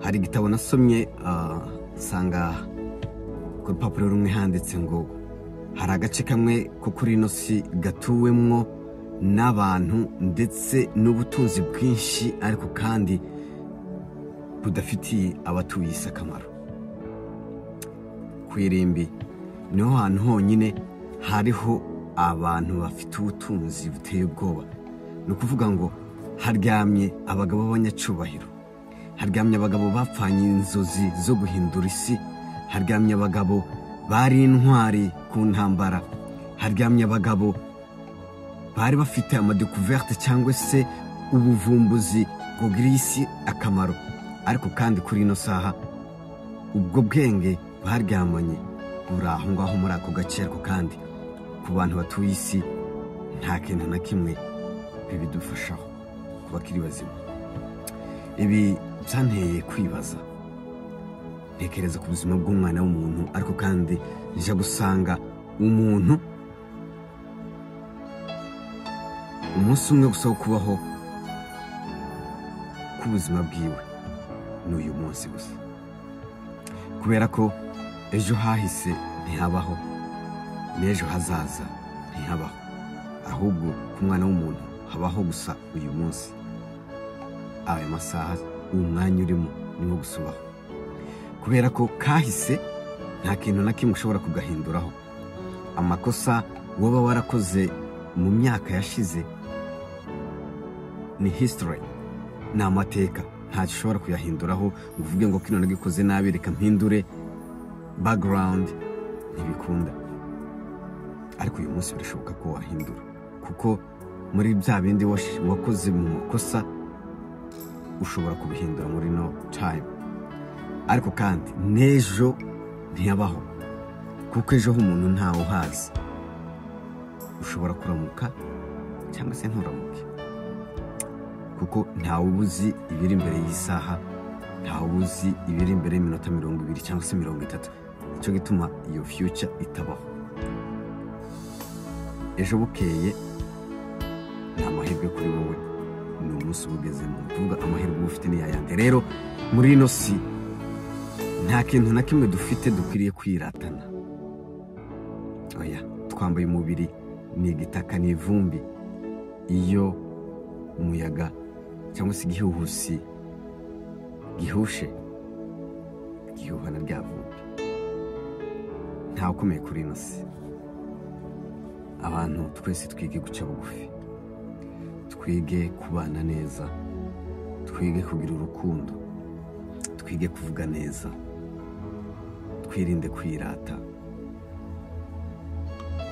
Hari igitabo nasomye, nsanga ku rupapuro rumwe handitse ngo hari agace kamwe ko kuri ino si gatuwemwo n'abantu ndetse n'ubutunzi bwinshi, ariko kandi budafitiye abatuye isi akamaro. Ku irimbi niho hantu honyine hariho abantu bafite ubutunzi buteye ubwoba. Ni ukuvuga ngo haryamye abagabo b'abanyacubahiro, haryamye abagabo bapfanye inzozi zo guhindura isi, haryamye abagabo bari intwari ku ntambara, haryamye abagabo bari bafite ama découvertes cyangwa se ubuvumbuzi bwugiriye isi akamaro. Ariko kandi kuri ino saha ubwo bwenge baryamanye buri aho ngaho muri ako gace, ariko kandi ku bantu batuye isi nta kintu na kimwe bibidufashaho ku bakiri bazima. Ibi byanteye kwibaza, ntekereza ku buzima bw'umwana w'umuntu, ariko kandi nja gusanga umuntu umunsi umwe gusa wo kubaho k'ubuzima bwiwe ni uyu munsi gusa, kubera ko ejo hahise ntihabaho n'ejo hazaza ntihabaho, ahubwo ku mwana w'umuntu habaho gusa uyu munsi. Aya masaha, uwo mwanya urimo niwo gusa ubaho, kubera ko kahise nta kintu na kimwe ushobora kugahinduraho. Amakosa waba warakoze mu myaka yashize ni history, ni amateka, ntacyo ushobora kuyahinduraho ngo uvuge ngo kino nagikoze nabi, reka mpindure background, ntibikunda. Ariko uyu munsi birashoboka ko wahindura, kuko muri bya bindi wakoze mu makosa ushobora kubihindura muri no time. Ariko kandi n'ejo ntiyabaho, kuko ejo h'umuntu ntawe uhazi. Ushobora kuramuka cyangwa se nturamuke, kuko ntawe uba uzi ibiri imbere y'isaha, ntawe uba uzi ibiri imbere y'iminota 20 cyangwa se 30. Nicyo gituma iyo future itabaho. Ejo bukeye ni amahirwe kuri wowe, ni umunsi uba ugezemo, ni ukuvuga amahirwe uba ufite ni yayandi. Rero muri ino si nta kintu na kimwe dufite dukwiriye kwiratana. Oya, twambaye umubiri, ni igitaka, ni ivumbi. Iyo umuyaga cyangwa se igihuhusi gihushe, gihuha na rya vumbi. Ntawe ukomeye kuri ino si. Abantu twese twige guca bugufi, twige kubana neza, twige kugira urukundo, twige kuvuga neza, twirinde kwirata,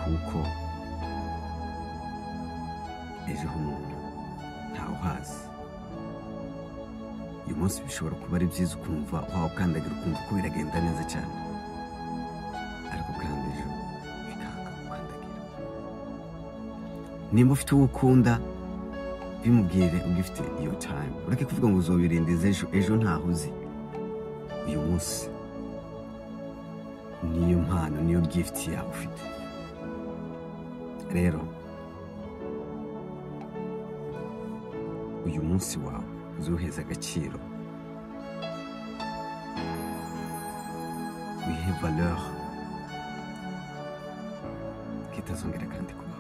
kuko ejo h'umuntu ntawe uhazi. Uyu munsi bishobora kuba ari byiza, ukumva wawukandagira, ukumva ko biragenda neza cyane, ariko kandi ejo bikanga gukandagira. Nimba ufite uwo ukunda, bimubwire ugifite iyo time, ureke kuvuga ngo uzobirindiza ejo, ejo ntaho uzi. Uyu munsi niyo mpano, niyo gift yawe ufite. Rero uyu munsi wawe uzuheza agaciro, wihe valeur kitazongera kandi kubaho.